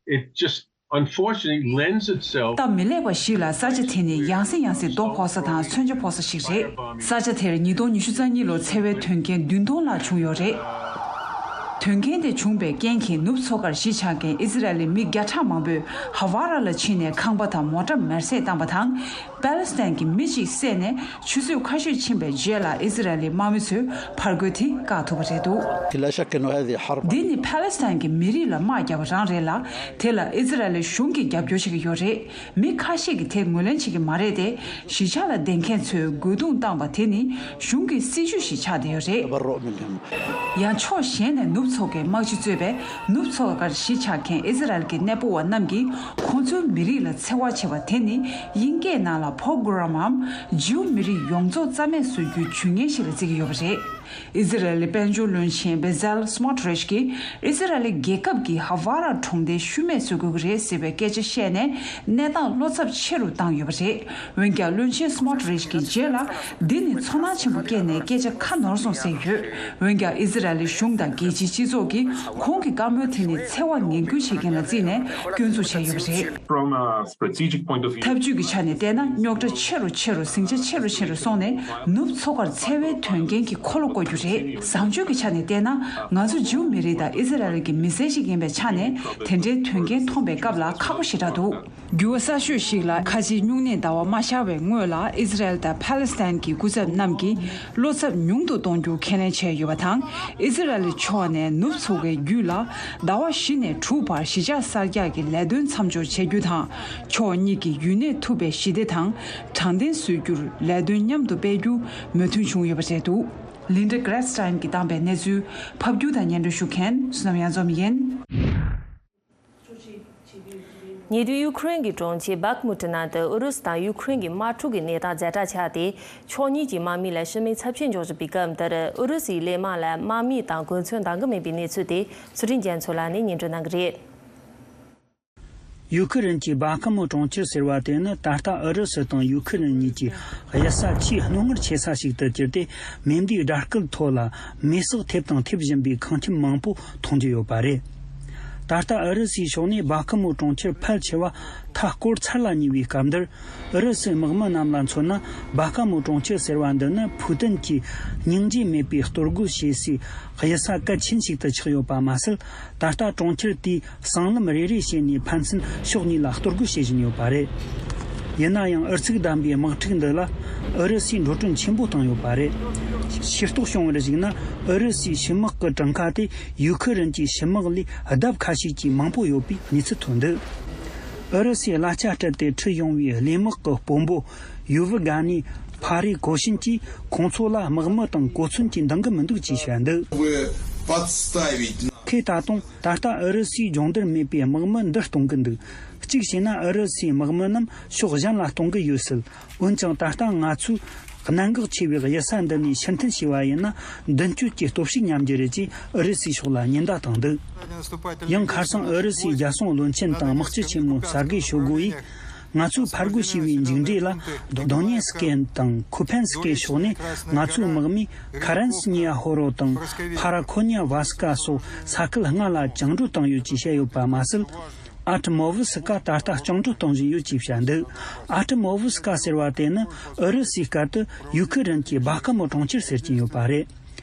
It just unfortunately lends itself སྟབས་མི་ལེགས་པ་ཞིག་ལ་ས་ཆ་དེ་ནི་ཡང་སེ་ཡང་སེ་རྡོ་ཕོག་ས་དང་མཚོན་ཆ་ཕོག་ས་ཞིག་རེད། ས་ཆ་དེར་ཉིས་སྟོང་ཉི་ཤུ་རྩ་གཉིས་ལོར་འཚེ་བའི་དོན་རྐྱེན་བདུན་སྟོང་ལྷག་བྱུང་ཡོད་རེད། དོན་རྐྱེན་དེ་བྱུང་བའི་རྐྱེན་གྱིས་ནུབ་མཚོ་ཁར་གཞིས་ཆགས་མཁན་ཨི་ཟི་རལ་ལི་མི་བརྒྱ་ཕྲག་མང་པོས་ཧ་ཝ་ར་ལ་ཕྱིན་ནས་ཁང་པ་དང་མོ་ཊ་མེར་སྲེག་བཏང་བ་དང་། པཱ་ལི་སི་ཐན་གྱི་མི་གཅིག་བསད་ནས་ཆུ་ཚོད་ཁ་ཤས་ཕྱིན་པའི་རྗེས་ལ་ཨི་ཟི་རལ་ལི་དམག་མི་ཚོས་ཕར་རྒོལ་དེ་བཀག་ཐུབ་པ་རེད་འདུག لا شك إنه هذه حرب འདི་ནི་ཕཱ་ལི་སི་ཐན་གྱི་མི་རིགས་ལ་དམག་བརྒྱབ་པ་རང་རེད་ལ། དེ་ལ་ཨི་ཟི་རལ་ལི་གཞུང་གིས་རྒྱབ་སྐྱོར་བྱེད་ཀྱི་ཡོད་རེད། མི་ཁ་ཤས་ཀྱིས་དེ་ངོས་ལེན་བྱེད་ཀྱི་མ་རེད་དེ། གཞིས་ཆགས་ལ་བསྡད་མཁན་ཚོས་རྒོལ་རྡུང་བཏང་བ་དེ་ནི་གཞུང་གི་སྲིད་ཇུས་ཤིག་ཆགས་བསྡད་ཡོད་རེད། ཡང་ཕྱོགས་གཞན་ནས་ནུབ་མཚོ་ཁའི་དམག་སྤྱི་གཙོས་པའི་ནུབ་མཚོ་ཁར་གཞིས་ཆགས་མཁན་ཨི་ཟི་རལ་གྱི་གནས་སྤོ་བ་རྣམས་ཀྱིས་ཁོང་ཚོའི་མི་རིགས་ལ་འཚེ་བ་བྱས་པ་དེ་ནི་དབྱིན་སྐད་ནང་ལ་པོག་རོམ་འམ་ཇིའུ་མི་རིགས་ཡོངས་རྫོགས་རྩ་མེད་བཟོ་རྒྱུའི་ཇུས་ངན་ཞིག་ལ་བརྩི་གི་ཡོད་པ་རེད། ཨི་ཟི་རལ་ལི་དཔལ་འབྱོར་བློན་ཆེན་བེ་ཛལ་སྨོ་ཊི་རེཤ་གིས་ཨི་ཟི་རལ་ལི་རྒྱལ་ཁབ་ཀྱིས་ཧ་ཝ་ར་གྲོང་སྡེ་ཤུལ་མེད་བཟོ་དགོས་ཀྱི་རེད་ཟེར་བའི་སྐད་ཆ་བཤད་ནས་གནས་སྟངས་བློ་འཚབ་ཆེ་རུ་བཏང་ཡོད་པ་རེད། འོན་ཀྱང་བློན་ཆེན་སྨོ་ཊི་རེཤ་གིས་རྗེས་ལ་འདི་ནི་ཚོར་སྣང་ཆེན་པོ་སྐྱེས་ནས་སྐད་ཆ་ཁ་ནོར་སོང་ཟེར་ཡོད། འོན་ཀྱང་ཨི་ཟི་རལ་ལི་གཞུང་དང་རྒྱལ་སྤྱིའི་སྤྱི་ཚོགས་ཀྱིས་ཁོང་གི་བཀའ་མོལ་དེ་ནི་འཚེ་བ་ངན་སྐུལ་བྱེད་མཁན་ལ་བརྩིས་ནས་སྐྱོན་འཛུགས་བྱས་ཡོད་པ་རེད། From a strategic point of view འཐབ་ཇུས་ཀྱི་ཆ་ནས་བལྟས་ན་རྙོག་དྲ་ཆེ་རུ་ཆེ་རུ་ཟིང་ཆ་ཆེ་རུ་ཆེ་རུ་སོང་ནས་ནུབ་མཚོ་ཁར་འཚེ་བའི་དོན་རྐྱེན་གྱི་འཁོར་ལོ་བསྐོར་རྒྱུ་རེད། བཟང་སྤྱོད་ཀྱི་ཆ་ནས་བལྟས་ན་ང་ཚོ་ཇིའུ་མི་རིགས་དང་ཨི་ཟི་རལ་གྱི་མི་སེར་ཞིག་ཡིན་པའི་ཆ་ནས་དེ་འདྲའི་དོན་རྐྱེན་མཐོང་པའི་སྐབས་ལ་ཁག་པོ་ཞེ་དྲག་འདུག་འགྱུར་བ་གསར་ཤོས་ཤིག་ལ་ཁ་ཆེའི་སྨྱུང་གནས་ཟླ་བ་མ་ཤར་བའི་སྔོན་ལ་ཨི་ཟི་རལ་དང་ཕཱ་ལི་སི་ཐན་གྱི་སྐུ་ཚབ་རྣམས་ཀྱིས་བློ་འཚབ་ཉུང་དུ་གཏོང་རྒྱུ་ཁས་ལེན་བྱས་ཡོད་པ་དང་། ཨི་ཟི་རལ་ཕྱོགས་ནས་ནུབ་མཚོ་ཁའི་རྒྱུད་ལ་ཟླ་བ་བཞི་ནས་དྲུག་བར་གཞིས་ཆགས་གསར་རྒྱག་གི་ལས་དོན་མཚམས་འཇོག་བྱ་རྒྱུ་དང་། ཕྱོགས་གཉིས་ཀྱིས་ཡུན་གནས་ཐུབ་པའི་ཞི་བདེ་དང་དྲང་བདེན་བཟོ་རྒྱུར་ལས་དོན་མཉམ་དུ་སྤེལ་རྒྱུ་མོས་མཐུན་བྱུང་ཡོད་པ་རེད་འདུག་ལིན་ཌ་གྷ་རེ་སི་ཊེན་གྱིས་བཏང་པའི་གནས་ཚུལ་ཕབ་སྒྱུར་དང་སྙན་སྒྲོན་ཞུ་མཁན་བསོད་ནམས་གཡང་འཛོམས་ཡིན། ཉེ་དུས་ཡུ་ཁུ་རེན་གྱི་གྲོང་ཁྱེར་བྷག་མུ་ཏི་ནང་དུ་ཨུ་རུ་སུ་དང་ཡུ་ཁུ་རེན་གྱི་དམག་འཁྲུག་གི་གནས་སྟངས་ཛ་དྲག་ཆགས་ཏེ། ཕྱོགས་གཉིས་ཀྱི་དམག་མི་ལ་ཤི་རྨས་ཚབས་ཆེན་འབྱུང་བཞིན་པའི་སྐབས་འདིར། ཨུ་རུ་སུའི་གླས་དམག་ལ་དམག་མི་དང་གོ་མཚོན་འདང་གི་མེད་པའི་གནས་ཚུལ་དེ་ཚུལ་ཁྲིམས་རྒྱ་མཚོ་ལགས་ནས་སྙན་སྒྲོན་གནང་གི་རེད། ཡུ་ཁུ་རེན་གྱི་སྦ་ཁ་མུ་གྲོང་ཁྱེར་ཟེར་བ་དེ་ནི་ད་ལྟ་ཨུ་རུ་སུ་དང་ཡུ་ཁུ་རེན་གཉིས་ཀྱི་གཡུལ་ས་ཆེས་རྣོ་ངར་ཆེ་ས་ཞིག་ཏུ་གྱུར་ཏེ། མེ་མདའི་དགྲ་སྐུལ་ཐོག་ལ་མེ་སྲེག་ཐེབས་དང་ཐེབས་བཞིན་པའི་ཁང་ཁྱིམ་མང་པོ་མཐོང་རྒྱུ་ཡོད་པ་རེད། ད་ལྟ་ཨུ་རུ་སུའི་ཕྱོགས་ནས་སྦ་ཁ་མོ་གྲོང་ཁྱེར་ཕལ་ཆེ་བ་མཐའ་སྐོར་ཚར་ལ་ཉེ་བའི་སྐབས་འདིར། ཨུ་རུ་སུའི་དམག་མི་རྣམས་ལ་མཚོན་ན། སྦ་ཁ་མོ་གྲོང་ཁྱེར་ཟེར་བ་འདི་ནི་ཕུའུ་ཏན་གྱིས་སྙིང་རྗེ་མེད་པའི་གཏོར་རྒོལ་བྱེད་སའི་གཡུལ་ས་གལ་ཆེན་ཞིག་ཏུ་ཆགས་ཡོད་པ་མ་ཟད། ད་ལྟ་གྲོང་ཁྱེར་དེའི་སྲང་ལམ་རེ་རེ་བྱས་ནས་ཕན་ཚུན་ཕྱོགས་གཉིས་ལ་གཏོར་རྒོལ་བྱེད་བཞིན་ཡོད་པ་རེད། ཡིན་ན་ཡང་། ཨུ་ཚུགས་ལྡན་པའི་དམག་འཁྲུག་འདི་ལ་ཨུ་རུ་སུས་འགྲོ་གྲོན་ཆེན་པོ་བཏང་ཡོད་པ་རེད། ཤེས་རྟོགས་བྱུང་བར་གཞིགས་ན། ཨུ་རུ་སུའི་ཕྱི་དམག་གི་གྲངས་ཀ་དེ་ཡུ་ཁུ་རེན་གྱི་ཕྱི་དམག་ལས་ལྡབ་ཁ་ཤས་ཀྱིས་མང་པོ་ཡོད་པའི་གནས་ཚུལ་ཐོན་འདུག་ཨུ་རུ་སུའི་གླ་ཆ་སྤྲད་དེ་ཁྲིད་ཡོང་བའི་གླས་དམག་གི་དཔོན་པོ་ཡུ་ཝི་གྷ་ནི་ཕ་རི་གོ་ཤིན་གྱིས་ཁོང་ཚོ་ལ་དམག་མི་དང་གོ་མཚོན་གྱིས་འདང་གི་མི་འདུག་ཅེས་བཤད་འདུག Вы подставить нас. ཁོས་ད་དུང་ད་ལྟ་ཨུ་རུ་སུའི་སྦྱོང་བརྡར་མེད་པའི་དམག་མི་འདུ་གཏོང་གི་འདུག་གཅིག་བྱས་ན། ཨུ་རུ་སུའི་དམག་མི་རྣམས་ཕྱོགས་གཞན་ལ་གཏོང་གི་ཡོད་སྲིད། འོན་ཀྱང་། ད་ལྟ་ང་ཚོས་གནད་འགག་ཆེ་བའི་གཡུལ་ས་འདི་ནས་ཕྱིར་འཐེན་བྱས་པ་ཡིན་ན། མདུན་སྐྱོད་ཀྱི་སྟོབས་ཤུགས་ཉམས་རྒྱུ་རེད་ཅེས་ཨུ་རུ་སུའི་ཕྱོགས་ལ་ཉེན་བརྡ་བཏང་འདུག་ཡང་ཁ་སང་ཨུ་རུ་སུའི་རྒྱལ་སྲུང་བློན་ཆེན་དང་དམག་སྤྱི་ཆེན་མོ་སར་གེ་ཤོ་གུ་ཡིས། ང་ཚོས་ཕར་རྒོལ་བྱས་པའི་མཇུག་འབྲས་ལ། དོ་ནེ་སི་ཀེ་དང་ཁུ་ཕན་སི་ཀེ་ཕྱོགས་ནས་ང་ཚོའི་དམག་མིས་ཁ་རན་སི་ཉི་ཡ་ཧོ་རོ་དང་ཕ་ར་ཁོ་ཉ་ཝ་སི་ཀ་སོགས་ས་ཁུལ་ལྔ་ལ་བཅིངས་འགྲོལ་བཏང་ཡོད་ཅེས་བཤད་ཡོད་པ་མ་ཟད། ཨ་ཀྲི་མོ་ཝི་སི་ཀ་ད་ལྟ་བཅིངས་འགྲོལ་གཏོང་བཞིན་ཡོད་ཅེས་བཤད་འདུག་ཨ་ཀྲི་མོ་ཝི་སི་ཀ་ཟེར་བ་དེ་ནི་ཨུ་རུ་སུའི་སྐད་དུ་ཡུ་ཁུ་རེན་གྱི་སྦ་ཀ་མོ་གྲོང་ཁྱེར་ཟེར་གྱིན་ཡོད་པ་རེད།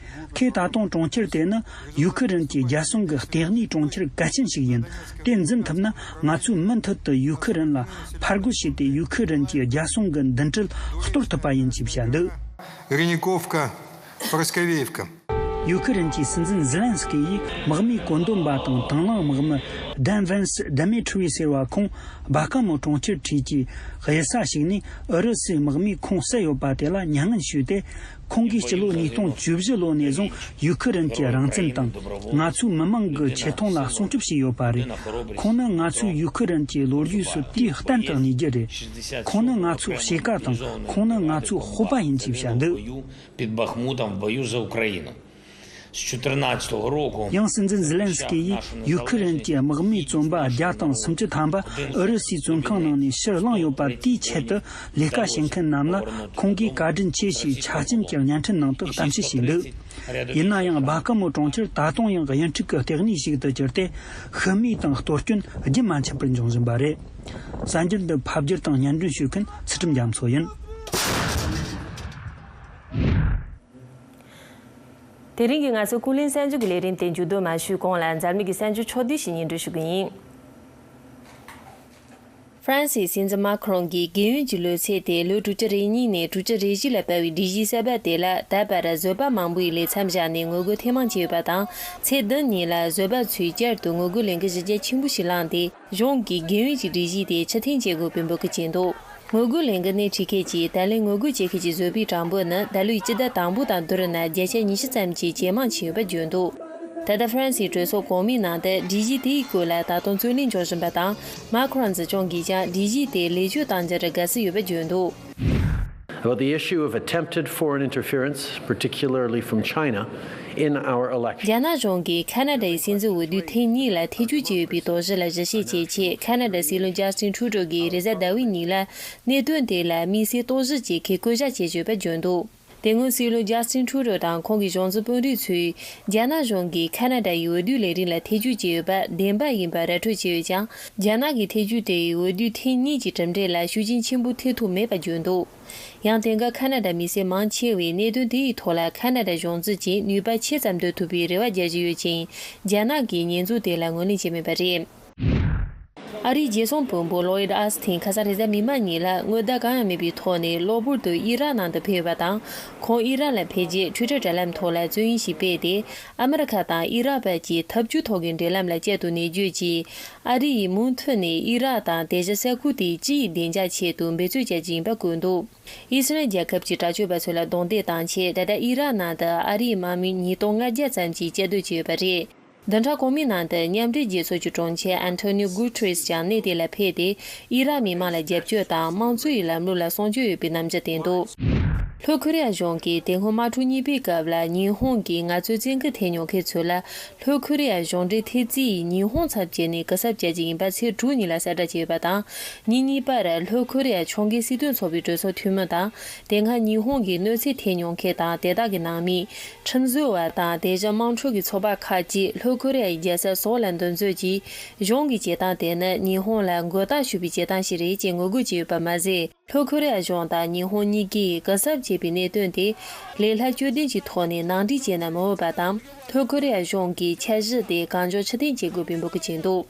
ཁོས་ད་དུང་གྲོང་ཁྱེར་དེ་ནི་ཡུ་ཁུ་རེན་གྱི་རྒྱལ་སྲུང་གི་ལྟེ་གནས་གྲོང་ཁྱེར་གལ་ཆེན་ཞིག་ཡིན། དེ་འཛིན་ཐུབ་ན། ང་ཚོས་མུ་མཐུད་དུ་ཡུ་ཁུ་རེན་ལ་ཕར་རྒོལ་བྱས་ཏེ། ཡུ་ཁུ་རེན་གྱི་རྒྱལ་སྲུང་གི་མདུན་གྲལ་གཏོར་ཐུབ་པ་ཡིན་ཅེས་བཤད་འདུག Гринниковка, Просковеевка. ཡུ་ཁུ་རེན་གྱི་སྲིད་འཛིན་ཛི་ལན་སི་ཀི་ཡིས་དམག་མིའི་བཀོད་འདོམས་པ་དང་དང་བླངས་དམག་མི་ཌན་ཝན་སི་ཌི་མི་ཊི་རི་ཟེར་བ་ཁོང་སྦ་ཀ་མོ་གྲོང་ཁྱེར་འཁྲིས་ཀྱི་གཡུལ་ས་ཞིག་ནས་ཨུ་རུ་སུའི་དམག་མིས་ཁོང་བསད་ཡོད་པ་དེ་ལ་མྱ་ངན་ཞུས་ཏེ། ཁོང་གིས་སྤྱི་ལོ་ཉིས་སྟོང་བཅུ་བཞི་ལོ་ནས་བཟུང་ཡུ་ཁུ་རེན་གྱི་རང་བཙན་དང་། ང་ཚོའི་མི་མང་གི་ཆེ་མཐོང་ལ་སྲུང་སྐྱོབ་བྱས་ཡོད་པ་རེད། ཁོང་ནི་ང་ཚོའི་ཡུ་ཁུ་རེན་གྱི་ལོ་རྒྱུས་སུ་དུས་གཏན་དུ་གནས་རྒྱུ་རེད། ཁོང་ནི་ང་ཚོའི་གཤིས་ཀ་དང་། ཁོང་ནི་ང་ཚོའི་སྤོབས་པ་ཡིན་ཅེས་བཤད་འདུག Перед Бахмутом в бою за Украину. С четырнадцатого года. ཡང་སྲིད་འཛིན་ཛི་ལན་སི་ཀི་ཡིས་ཡུ་ཁུ་རེན་གྱི་དམག་མིའི་བཙོན་པ་བརྒྱ་དང་སུམ་ཅུ་ཐམ་པ་ཨུ་རུ་སུའི་བཙོན་ཁང་ནང་ནས་ཕྱིར་བླངས་ཡོད་པ་དེའི་ཆེད་དུ་ལས་ཀ་བྱེད་མཁན་རྣམས་ལ་ཁོང་གིས་བཀའ་དྲིན་ཆེ་ཞེས་ཆ་རྐྱེན་གྱི་བརྙན་འཕྲིན་ནང་དུ་གཏམ་བཤད་བྱས་འདུག་ཡིན་ན་ཡང་། སྦ་ཀ་མོ་གྲོང་ཁྱེར་ད་དུང་ཡང་གཡུལ་འཕྲུག་གི་ལྟེ་གནས་ཤིག་ཏུ་གྱུར་ཏེ། ཤི་རྨས་དང་གཏོར་སྐྱོན་རྒྱུན་མ་ཆད་པར་འབྱུང་བཞིན་པ་རེད། གསར་འགྱུར་འདི་ཕབ་བསྒྱུར་དང་སྙན་སྒྲོན་ཞུ་མཁན་ཚུལ་ཁྲིམས་རྒྱ་མཚོ་ཡིན། དེ་རིང་གི་ང་ཚོའི་ཀུན་གླེང་གསར་འགྱུར་གྱི་ལས་རིམ་དེ་མཇུག་བསྡོམས་མ་ཞུས་གོང་ལ། འཛམ་གླིང་གི་གསར་འགྱུར་ཕྱོགས་བསྡུས་ཤིག་སྙན་སྒྲོན་ཞུ་གི་ཡིན། ཧྥ་རན་སིའི་སྲིད་འཛིན་མཱ་ཁི་རོང་གིས་རྒས་ཡོལ་གྱི་ལོ་ཚད་དེ་ལོ་དྲུག་ཅུ་རེ་གཉིས་ནས་དྲུག་ཅུ་རེ་བཞི་ལ་སྤར་བའི་སྒྲིག་གཞི་གསར་པ་དེ་ལ། ད་བར་བཟོད་པ་མང་པོ་ཡི་ལས་མཚམས་བཞག་ནས་ངོ་རྒོལ་ཐེངས་མང་བྱས་ཡོད་པ་དང་། ཚེས་བདུན་ཉིན་ལ་བཟོད་པ་ཚོས་བསྐྱར་དུ་ངོ་རྒོལ་ལས་འགུལ་གཞི་རྒྱ་ཆེན་པོ་ཞིག་བསླངས་ཏེ། གཞུང་གིས་རྒས་ཡོལ་གྱི་སྒྲིག་གཞི་དེ་ཕྱིར་འཐེན་བྱེད་དགོས་པའི་འབོད་སྐུལ་བྱས་འདུག་ངོ་རྒོལ་ལས་འགུལ་སྣེ་ཁྲིད་མཁན་གྱིས། ད་ལན་ངོ་རྒོལ་བྱེད་མཁན་གྱི་བཟོ་པའི་གྲངས་འབོར་ནི་ད་ལོའི་སྤྱི་ཟླ་དང་པོ་དང་བསྡུར་ན་བརྒྱ་ཆ་ཉི་ཤུ་ཙམ་གྱིས་ཇེ་མང་ཕྱིན་ཡོད་པ་བརྗོད་འདུག་ད་ལྟ་ཧྥ་རན་སིའི་གྲོས་ཚོགས་གོང་མའི་ནང་དུ་སྒྲིག་གཞི་དེའི་སྐོར་ལ་ད་དུང་རྩོད་གླེང་འབྱུང་བཞིན་པ་དང་། མཱ་ཁི་རོང་འཛིན་སྐྱོང་གིས་ཀྱང་སྒྲིག་གཞི་དེ་ལེགས་བཅོས་གཏང་རྒྱུར་དགའ་བསུ་ཡོད་པ་བརྗོད་འདུག About the issue of attempted foreign interference, particularly from China, in our election. རྒྱ་ནག་གཞུང་གིས་ཁ་ན་ཌའི་སྲིད་འཛིན་འོས་བསྡུ་ཐེངས་གཉིས་ལ་ཐེ་བྱུས་བྱས་ཡོད་པའི་དོགས་གཞི་ལ་གཞི་བྱེད་བྱེད་ཆེད། ཁ་ན་ཌའི་སྲིད་བློན་ཇ་སི་ཊིན་ཁྲུ་ཌོ་གིས་རེས་གཟའ་ཟླ་བའི་ཉིན་ལ་གནད་དོན་དེ་ལ་དམིགས་བསལ་རྟོག་ཞིབ་ཅིག་གི་བསྐོ་བཞག་བྱེད་ཀྱི་ཡོད་པ་བརྗོད་འདུག་དེ་སྔོན་སྲིད་བློན་ཇ་སི་ཊིན་ཁྲུ་ཌོ་དང་ཁོང་གི་གཞུང་འཛིན་དཔོན་རིགས་ཚོས། རྒྱ་ནག་གཞུང་གིས་ཁ་ན་ཌ་ཡི་འོས་བསྡུའི་ལས་རིམ་ལ་ཐེ་བྱུས་བྱས་ཡོད་པ་བདེན་པ་ཡིན་པ་ར་སྤྲོད་བྱས་ཡོད་ཀྱང་། རྒྱ་ནག་གི་ཐེ་བྱུས་དེ་ཡིས་འོས་བསྡུའི་ཐེངས་གཉིས་ཀྱི་གྲུབ་འབྲས་ལ་ཤུགས་རྐྱེན་ཆེན་པོ་ཐེབས་ཐུབ་མེད་པ་བརྗོད་འདུག་ཡང་། དེང་སྐབས་ཁ་ན་ཌ་མི་སེར་མང་ཆེ་བས་གནད་དོན་དེ་ཡི་ཐོག་ལ་ཁ་ན་ཌ་གཞུང་འཛིན་གྱིས་ནུས་པ་ཆེ་ཙམ་འདོན་ཐུབ་པའི་རེ་བ་རྒྱག་བཞིན་ཡོད་ཅིང་། རྒྱ་ནག་གིས་ཉེས་འཛུགས་དེ་ལ་ངོས་ལེན་བྱས་མེད་པ་རེད། ཨ་རིའི་རྒྱལ་སྲུང་དཔོན་པོ་ལོ་ཡིད་ཨ་སི་ཐིན་ཁ་སང་རེས་གཟའ་མིག་དམར་ཉིན་ལ་དངོས་བརྡ་གང་ཡང་མེད་པའི་ཐོག་ནས་གློ་བུར་དུ་ཨི་རག་ནང་དུ་ཕེབས་པ་དང་། ཁོང་ཨི་རག་ལ་ཕེབས་རྗེས་ཊུའི་ཊར་དྲ་ལམ་ཐོག་ལ་རྩོད་ཡིག་ཞིག་སྤེལ་ཏེ། ཨ་མི་རི་ཁ་དང་ཨི་རག་བར་གྱི་འཐབ་ཇུས་ཐོག་གི་འབྲེལ་ལམ་ལ་བསྐྱར་དུ་ནུས་རྒྱུ་གྱིས། ཨ་རི་ཡིས་མུ་མཐུད་ནས་ཨི་རག་དང་དེ་བཞིན་ས་ཁུལ་དེའི་སྤྱི་ཡི་བདེ་འཇགས་ཆེད་དུ་འབད་རྩོལ་བྱ་རྒྱུ་ཡིན་པ་བཀོད་འདུག་ཨི་སི་རལ་རྒྱལ་ཁབ་ཀྱི་དྲག་སྤྱོད་པ་ཚོ་ལ་རྡུང་རྡེག་བཏང་ཆེད། ད་ལྟ་ཨི་རག་ནང་དུ་ཨ་རིའི་དམག་མི་ཉིས་སྟོང་ལྔ་བརྒྱ་ཙམ་གྱིས་གཅར་རྡུང་བྱས་ཡོད་པ་རེད། བདུན་ཕྲག་གོང་མའི་ནང་དུ་མཉམ་འབྲེལ་རྒྱལ་ཚོགས་ཀྱི་དྲུང་ཆེ་ཨན་ཐོ་ནིའོ་གུ་ཏེ་རེས་ཀྱང་གནས་དེ་ལ་ཕེབས་ཏེ། ཨི་རག་མི་མང་ལ་རྒྱབ་སྐྱོར་དང་དམངས་གཙོ་ཡི་ལམ་ལུགས་ལ་སྲུང་སྐྱོབ་ཡོད་པའི་རྣམ་འགྱུར་བསྟན་འདུག་ལྷོ་ཁོ་རེ་ཡ་གཞུང་གིས་དེ་སྔོན་དམག་འཁྲུག་གཉིས་པའི་སྐབས་ལ་ཉི་ཧོང་གིས་ང་ཚོའི་བཙན་སྐུལ་ཐེབས་མྱོང་མཁན་ཚོ་ལ། ལྷོ་ཁོ་རེ་ཡ་གཞུང་འབྲེལ་ཐེབས་རྩ་ཡིས་ཉི་ཧོང་ཚབ་བྱས་ནས་གུ་གསབ་བྱ་རྒྱུ་ཡིན་པ་ཚེས་དྲུག་ཉིན་ལ་གསལ་བསྒྲགས་བྱས་ཡོད་པ་དང་། ཉིན་གཉིས་པར་ལྷོ་ཁོ་རེ་ཡ་ཕྱོགས་འགལ་སྲིད་དོན་ཚོགས་པའི་གྲོས་ཚོགས་འཐུས་མི་དང་། དེ་སྔ་ཉི་ཧོང་གིས་གནོད་འཚེ་ཐེབས་མྱོང་མཁན་དང་དེ་དག་གི་ནང་མི། ཁྲིམས་བཟོ་བ་དང་དེ་བཞིན་དམངས་ཁྲོད་ཀྱི་ཚོགས་པ་ཁག་ཅིག་ལྷོ་ཁོ་རེ་ཡའི་རྒྱལ་ས་སོལ་ལ་འདུ་འཛོམས་ཀྱིས། གཞུང་གི་བྱེད་སྟངས་དེ་ནི་ཉི་ཧོང་ལ་མགོ་བཏགས་ཞུ་བའི་བྱེད་སྟངས་ཤིག་རེད་ཅེས་ངོ་རྒོལ་བྱས་ཡོད་པ་མ་ཟད། ལྷོ་ཁོ་རེ་ཡ་གཞུང་དང་ཉི་ཧོང་གཉིས་ཀས་གུ་གསབ་བྱས་པའི་གནད་དོན་དེ་ལས་སླ་སྤྱོད་ལྡན་གྱི་ཐོག་ནས་ནང་འགྲིག་བྱས་ན་མི་འོས་པ་དང་། ལྷོ་ཁོ་རེ་ཡ་གཞུང་གིས་འཆར་གཞི་དེ་གང་མགྱོགས་ཕྱིར་འཐེན་བྱེད་དགོས་པའི་འབོད་སྐུལ་བྱས་འདུག།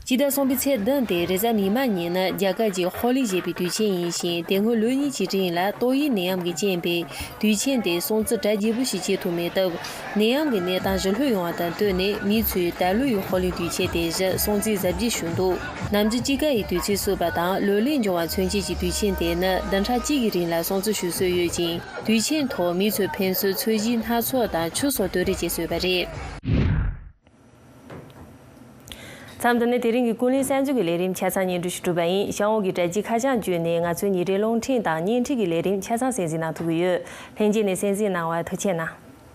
སྤྱི་ཟླ་གསུམ་པའི་ཚེས་བདུན་སྟེ་རེས་གཟའ་མིག་དམར་ཉིན་ནི་རྒྱ་གར་གྱི་ཧོ་ལི་ཞེས་པའི་དུས་ཆེན་ཡིན་ཞིང་། དེ་སྔོན་ལོ་གཉིས་ཀྱི་རིང་ལ་ཏོག་དབྱིབས་ནད་ཡམས་ཀྱི་རྐྱེན་པས་དུས་ཆེན་དེ་སྲུང་བརྩི་གྲ་རྒྱས་པོ་ཞིག་བྱེད་ཐུབ་མེད་སྟབས། ནད་ཡམས་ཀྱི་གནས་སྟངས་ཞི་ལྷོད་ཡོང་བ་དང་བསྟུན་ནས། མི་ཚོས་ད་ལོ་ཡི་ཧོ་ལི་དུས་ཆེན་དེ་བཞིན་སྲུང་བརྩི་གཟབ་རྒྱས་ཞུས་འདུག། ནམ་རྒྱུན་དཔྱིད་ཀ་ཡི་དུས་ཚིགས་ཚུད་པ་དང་ལོ་ལེགས་འབྱུང་བ་མཚོན་ཆེད་ཀྱི་དུས་ཆེན་དེ་ནི་བདུན་ཕྲག་གཅིག་གི་རིང་ལ་སྲུང་བརྩི་ཞུ་སྲོལ་ཡོད་ཅིང་། དུས་ཆེན་ཐོག་མི་ཚོས་ཕན་ཚུན་ཚོས་གཞི་སྣ་ཚོགས་དང་ཆུ་སོགས་གཏོར་རེས་བྱེད་སྲོལ་ཡོད་པ་རེད། མཚམས་འདི་ནས་དེ་རིང་གི་ཀུན་གླེང་གསར་འགྱུར་གྱི་ལས་རིམ་ཆ་ཚང་སྙན་སྒྲོན་ཞུ་གྲུབ་པ་ཡིན། གཤམ་འོག་གི་དྲ་རྒྱའི་ཁ་བྱང་བརྒྱུད་ནས་ང་ཚོའི་ཉིན་རེའི་རླུང་འཕྲིན་དང་བརྙན་འཕྲིན་གྱི་ལས་རིམ་ཆ་ཚང་གསན་གཟིགས་གནང་ཐུབ་ཀྱི་ཡོད། ལྷན་རྒྱས་ནས་གསན་གཟིགས་གནང་བར་ཐུགས་རྗེ་གནང་།